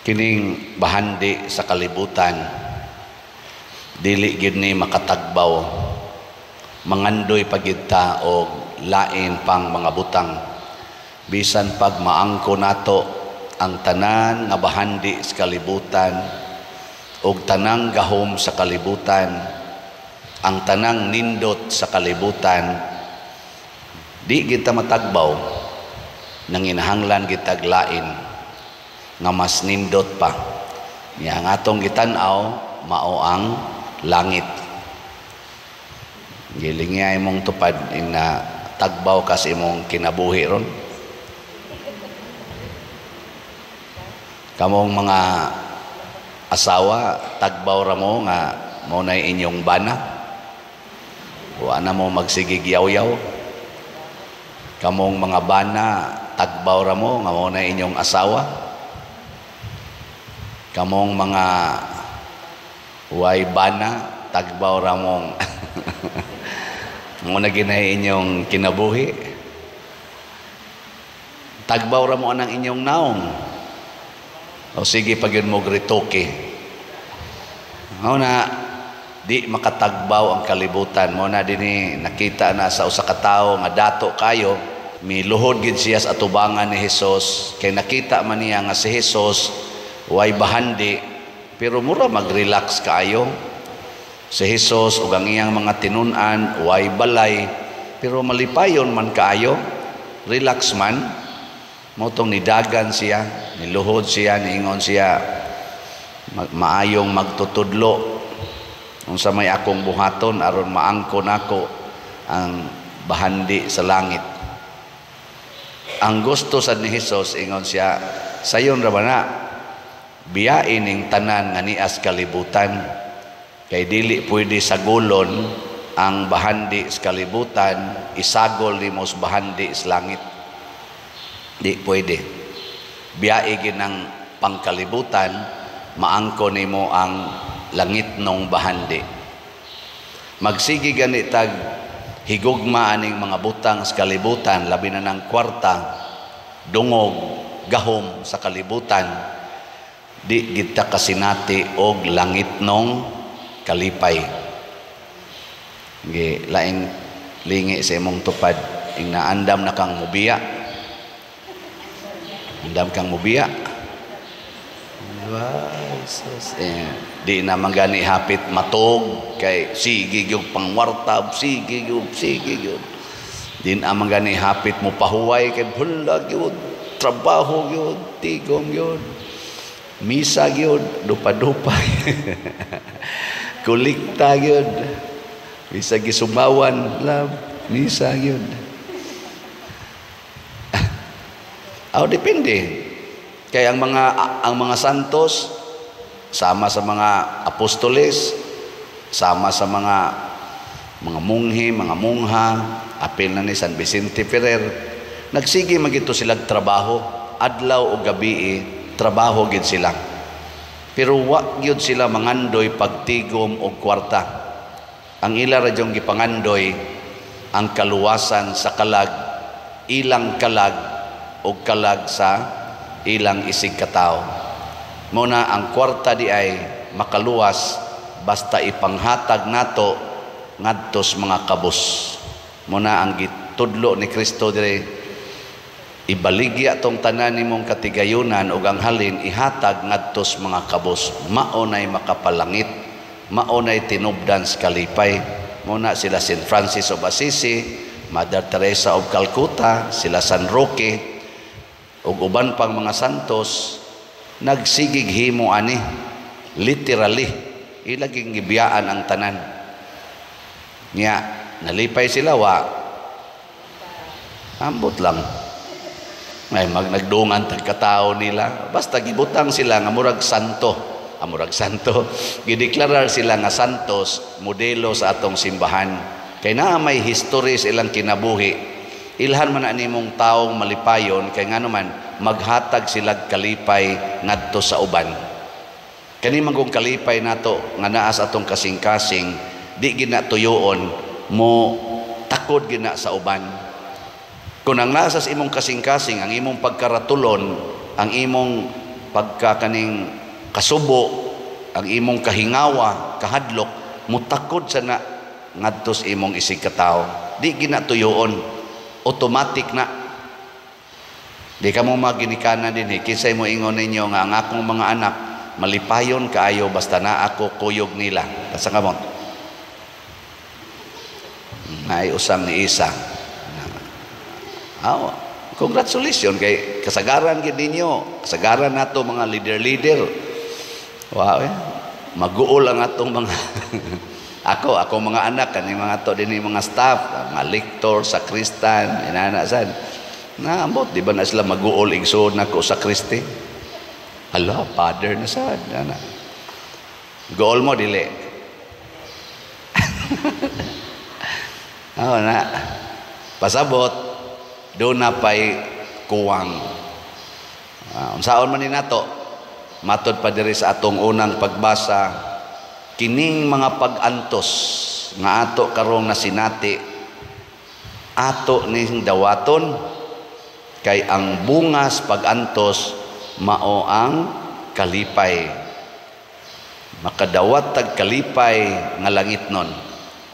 Kining bahandi sa kalibutan, dili gid ni makatagbaw. Mangandoy pa gid ta og lain pang mga butang. Bisan pag maangko nato ang tanan nga bahandi sa kalibutan og tanang gahom sa kalibutan, ang tanang nindot sa kalibutan, di kita matagbaw. Nanginahanglan kitag lain nga mas nindot pa. Niya ang atong gitan-aw mao ang langit. Gilingi imong tupad ing na tagbaw kas imong kinabuhi ron. Kamong mga asawa, tagbaw ra mo nga mao nay inyong bana. Wa na mo magsigig yaw-yaw. Kamong mga bana, tagbaw ra mo nga mao nay inyong asawa. Kamong mga way bana, tagbaw ra mong mao na ginay inyong kinabuhi. Tagbaw ra mo anang inyong naong. O sige pag yun mo gritoke. Mao na di makatagbaw ang kalibutan. Mao na dinhi nakita na sa usa ka tawo nga dato kayo, miluhod gid siya sa atubangan ni Hesus kay nakita man niya nga si Hesus way bahandi pero mura magrelax kaayo. Si Hesus ug ang iyang mga tinun-an way balay pero malipayon man kaayo, relax man. Mao tong nidagan siya, niluhod siya, niingon siya, maayong magtutudlo unsa may akong buhaton aron maangko nako ang bahandi sa langit. Ang gusto sad ni Hesus, ingon siya, sayon ra ba na biyain ning tanan nga nias kalibutan, kay dili pwede sagolon ang bahandi sa kalibutan, isagol nimo sa bahandi sa langit. Di pwede. Biyai gid ang pangkalibutan, maangko nimo ang langit nong bahandi. Magsige gani tag higugma aning mga butang sa kalibutan, labi na ng kwarta, dungog, gahom sa kalibutan, di kita kasinati og langit nong kalipay. Gi laing lingi sa imong tupad ing naandam na kang mubiya. Andam kang mubiya. Jesus. Di na man gani hapit matog kay sige gyud pangwarta, sige gyud, sige gyud. Di na man gani hapit mo pahuway kay hula gyud, trabaho gyud, tigom gyud. Misa gyud, dupa-dupa. Kolekta gyud. Misa gisumawan, love, misa gyud. Aw, depende. Kaya ang mga santos sama sa mga apostoles, sama sa mga munghi, mga mungha, apil na ni San Vicente Ferrer, nagsige magito silang trabaho, adlaw o gabi, trabaho gid sila. Pero wa gyud sila mangandoy pagtigom og kwarta. Ang ila ra jung gipangandoy ang kaluwasan sa kalag, ilang kalag og kalag sa ilang isig katawo. Muna ang kwarta di ay makaluwas basta ipanghatag nato ngadtos mga kabus. Muna ang gitudlo ni Kristo dire, ibaligya tong tanan nimong katigayunan ug ang halin ihatag ngadtos mga kabus. Mao nay makapalangit, mao nay tinubdan sa kalipay. Muna sila Saint Francis of Assisi, Mother Teresa of Calcutta, sila San Roque ug uban pang mga santos, nagsigig himo ani, literally ilaging gibiyaan ang tanan. Nya nalipay sila wa ambot lang. Ay mag nagdungan tag katao nila, basta gibutang sila nga murag santo, murag santo, gideklarar sila nga santos, modelo sa atong simbahan. Kay naa may history sa ilang kinabuhi. Ilhan man na nimong taong malipayon kay ngano man maghatag sila kalipay ngadto sa uban. Kani man kung kalipay nato nga naa sa atong kasing-kasing, di gina tuyoon mo takod gina sa uban. Kung ang nasa sa imong kasing-kasing, ang imong pagkaratulon, ang imong pagka kaning kasubo, ang imong kahingawa, kahadlok, mutakod sa na ngadto sa imong isig katawo. Di ginatuyoon, automatic na. Di ka mo maginikanan din eh. Kinsay mo ingon ninyo nga ang akong mga anak malipayon kaayo basta na ako kuyog nila. Tasa ka mo. Naay usang ni isa. Oh, congratulations kay kasagaran gid ninyo. Kasagaran nato mga leader-leader. Wow, eh. Maguol ang atong mga ako mga anak kani mga to dinhi, mga staff, mga lector, sakristan, inana sad. Na ambot di ba na sila maguol igsoon nako sa Kristi? Hala, father na sad ana. Gool mo dili. Oh, na. Pasabot do na pay kuwang. Unsaon man ni nato? Matod pa diri sa atong unang pagbasa, kining mga pag-antos nga ato karong nasinati, ato ning dawaton kay ang bungas pag-antos mao ang kalipay. Makadawat tag kalipay nga langit nun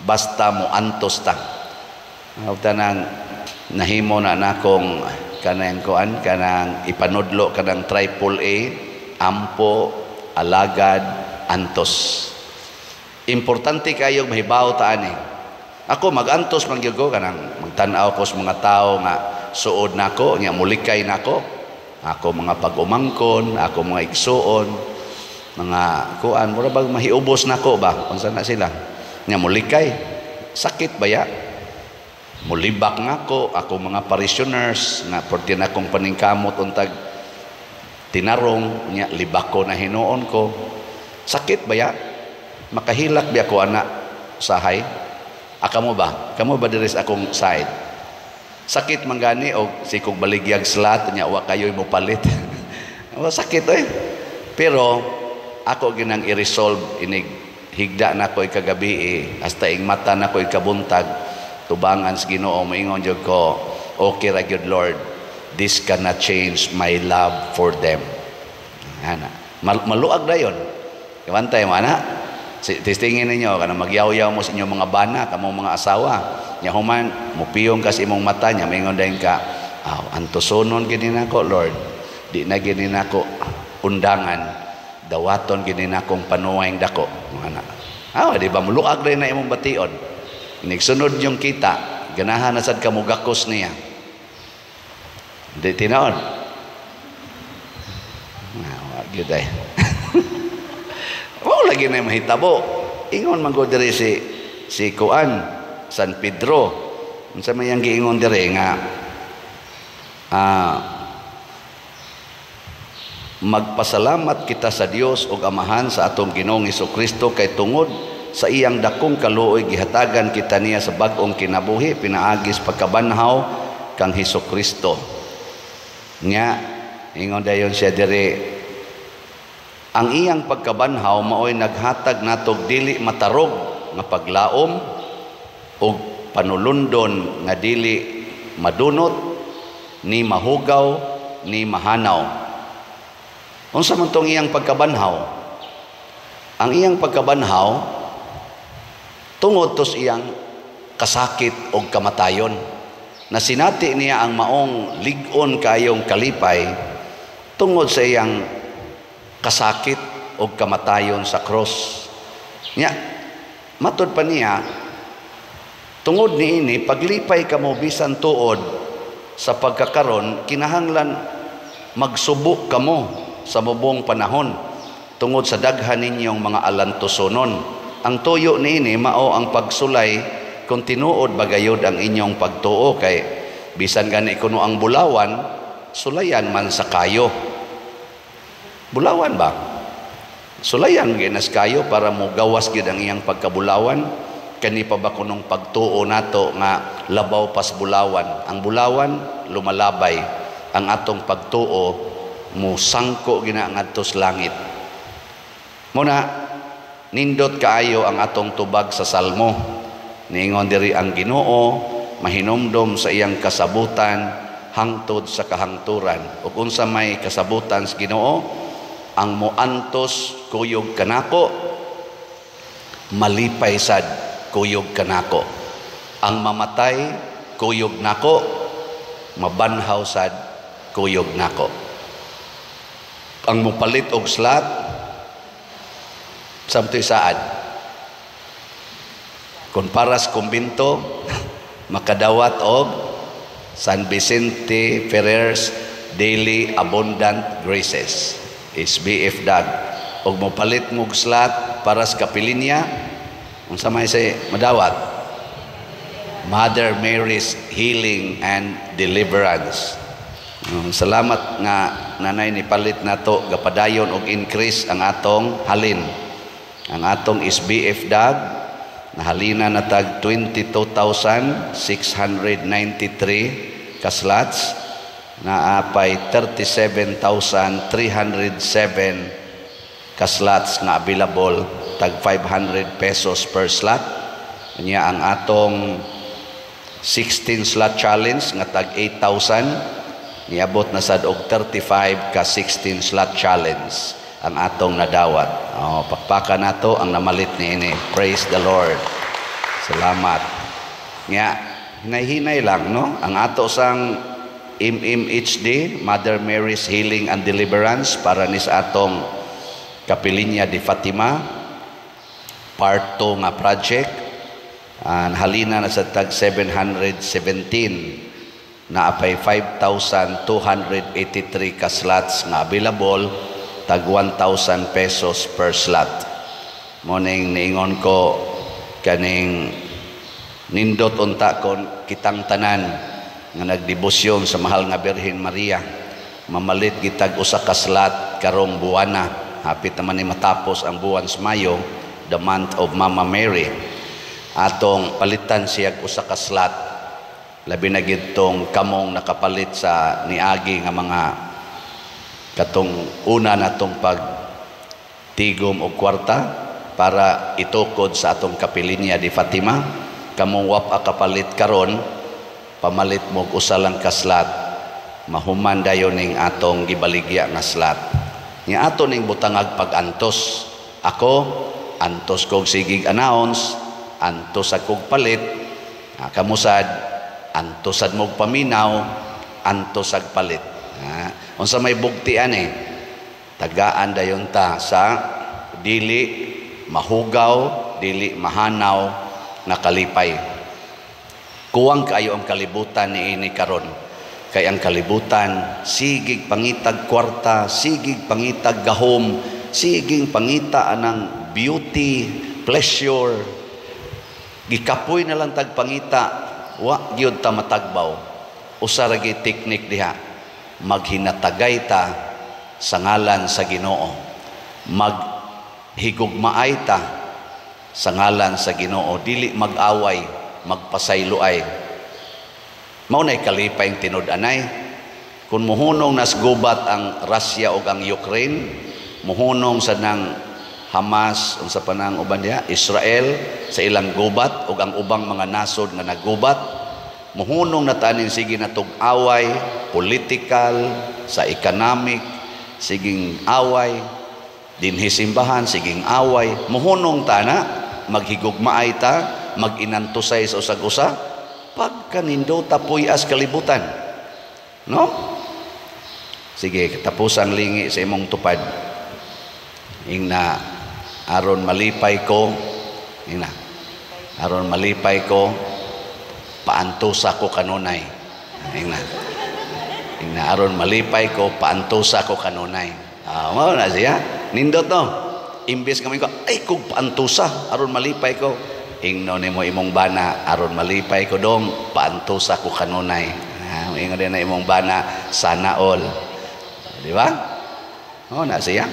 basta mo antos ta. Tanang nahimo na nakong kanang kuan, kanang ipanudlo kanang triple A, ampo, alagad, antos. Importante kayo mahibaw ta ani. Ako magantos man gyud ko, kanang magtan-aw ko sa mga tawo nga suod nako, nya mulikay nako. Ako mga pag-umangkon, ako mga igsuon, mga kuan, mura bag mahiubos nako ba? Unsa na sila? Nya mulikay. Sakit ba ya? Mulibak nga ko, ako mga parishioners nga porti na akong paningkamot untag tinarong, nya libak ko na hinuon ko. Sakit ba ya? Makahilak biya ko ana sahay? Aka mo ba? Kamo ba diri sa akong side? Sakit man gani og sikog baligyag slat nya wa kayoy mo palit. Wa sakit oy. Pero ako ginang i-resolve inig higda na ko ikagabi eh, hasta ing mata na ko ikabuntag, tubangan sa Ginoo, moingon jud ko, "Okay ra gyud, Lord, this cannot change my love for them." Ana maluag dayon. Kawantay mo ana, testingin ninyo kanang magyaw-yaw mo sa inyong mga bana, kamo mga asawa nya, human mupiyong ka sa imong mata nya, moingon dayon ka, "Aw, antusonon gid nako, Lord, di na gid nako undangan, dawaton gid nakong panuwayng dako." Ana, aw, di ba muluag dayon na imong bation? Inigsunod yung kita, ganahan na sad ka mugakos niya. Di tinuod. Ah, wa gyud ay. Wao lagi na mahitabo. Ingon man ko diri si kuan San Pedro. Unsa may ang giingon diri nga magpasalamat kita sa Dios ug Amahan sa atong Ginoong Kristo kay tungod sa iyang dakong kaluoy gihatagan kita niya sa bag-ong kinabuhi pinaagis pagkabanhaw kang Hesukristo. Nya ingon dayon siya diri, ang iyang pagkabanhaw maoy naghatag natog dili matarog nga paglaom ug panulundon nga dili madunot ni mahugaw ni mahanaw. Unsa man tong iyang pagkabanhaw? Ang iyang pagkabanhaw tungod tos iyang kasakit og kamatayon. Nasinati niya ang maong lig-on kayong kalipay tungod sa iyang kasakit og kamatayon sa cross. Nya, matod pa niya, tungod niini paglipay kamo bisan tuod sa pagkakaron kinahanglan magsubo kamo sa mubong panahon tungod sa daghan ninyong mga alantusonon. Ang tuyo niini mao ang pagsulay kung tinuod bagayod ang inyong pagtuo, kay bisan gani kuno ang bulawan sulayan man sa kayo. Bulawan ba? Sulayan ginas kayo para mo gawas gid ang iyang pagkabulawan. Kani pa ba kunong pagtuo nato nga labaw pas bulawan? Ang bulawan lumalabay, ang atong pagtuo musangko gina ngadto sa langit. Muna nindot kaayo ang atong tubag sa Salmo. Niingon diri ang Ginoo mahinumdom sa iyang kasabutan hangtod sa kahangturan. Ug unsa may kasabutan sa Ginoo? Ang moantos kuyog kanako, malipay sad kuyog kanako. Ang mamatay kuyog nako, mabanhaw sad kuyog nako. Ang mopalit og slot samtoy saad. Kung para sa kumbinto, makadawat og San Vicente Ferrer's Daily Abundant Graces, SBF DAG. Og mopalit mog slot para sa kapilinya, unsa may say madawat? Mother Mary's Healing and Deliverance. Salamat nga nanay ni palit nato, gapadayon og increase ang atong halin. Ang atong SBF DAG nahalina na tag 22,693 ka slots, naapay 37,307 ka slots nga available, tag 500 pesos per slot. Nya ang atong 16 slot challenge nga tag 8,000, niabot na sad og 35 ka 16 slot challenge ang atong nadawat. Oh, pakpaka nato ang namalit niini. Praise the Lord. Salamat. Nga hinay-hinay lang, no? Ang ato sang MMHD, Mother Mary's Healing and Deliverance, para ni sa atong Kapilinya de Fatima part 2 nga project, halina na sa tag 717, naapay 5,283 ka slots nga available, tag 1,000 pesos per slot. Morning niingon ko kaning nindot unta kon kitang tanan nga nagdebosyon sa mahal nga Birhen Maria mamalit gitag usa ka slot karong buwana. Hapit naman ni matapos ang buwan sa Mayo, the month of Mama Mary. Atong palitan siya usa ka slot, labi na gitong kamong nakapalit sa niagi nga mga katong una natong pag tigom og kwarta para itukod sa atong Kapilinya di Fatima. Kamong wapa kapalit karon, pamalit mo og usa lang ka slot, mahuman dayon ning atong gibaligya nga slot. Nya ato ning butangag pag-antos. Ako antos kog sigig announce, antos akog palit. Kamusad antosad mo paminaw, antos ag palit. Unsa may bugtian eh, tagaan dayon ta sa dili mahugaw, dili mahanaw nga kalipay. Kuwang kaayo ang kalibutan niini karon. Kay ang kalibutan sigig pangitag kwarta, sigig pangitag gahom, sigig pangita anang beauty, pleasure. Gikapoy na lang tag pangita, wa gyud ta matagbaw. Usa ra gyud teknik diha, maghinatagay ta sa ngalan sa Ginoo, maghigugmaay ta sa ngalan sa Ginoo, dili mag-away, magpasayloay. Mao nay kalipay tinud-anay. Kung muhunong nas gubat ang Russia ug ang Ukraine, muhunong sa nang Hamas, unsa pa nang uban diha, Israel sa ilang gubat ug ang ubang mga nasod nga naggubat, muhunong na tanin sige natog away political, sa economic, siging away dinhi simbahan, siging away, muhunong ta na maghigugmaay ta, maginantusay sa usag-usa, pagkanindota puyas kalibutan, no? Sige, katapusan, lingi sa imong tupad. Ingna, "Aron malipay ko," ingna, "aron malipay ko, paantusa ko kanunay." Ingna. Ingna, "Aron malipay ko, paantusa ko kanunay." Ah, mao na siya. Nindot, no? Imbes kami ko, "Ay kog paantusa, aron malipay ko." Ingno nimo imong bana, "Aron malipay ko dong, paantusa ko kanunay." Ah, ingon din na imong bana, "Sana all." Di ba? Oh, na siya.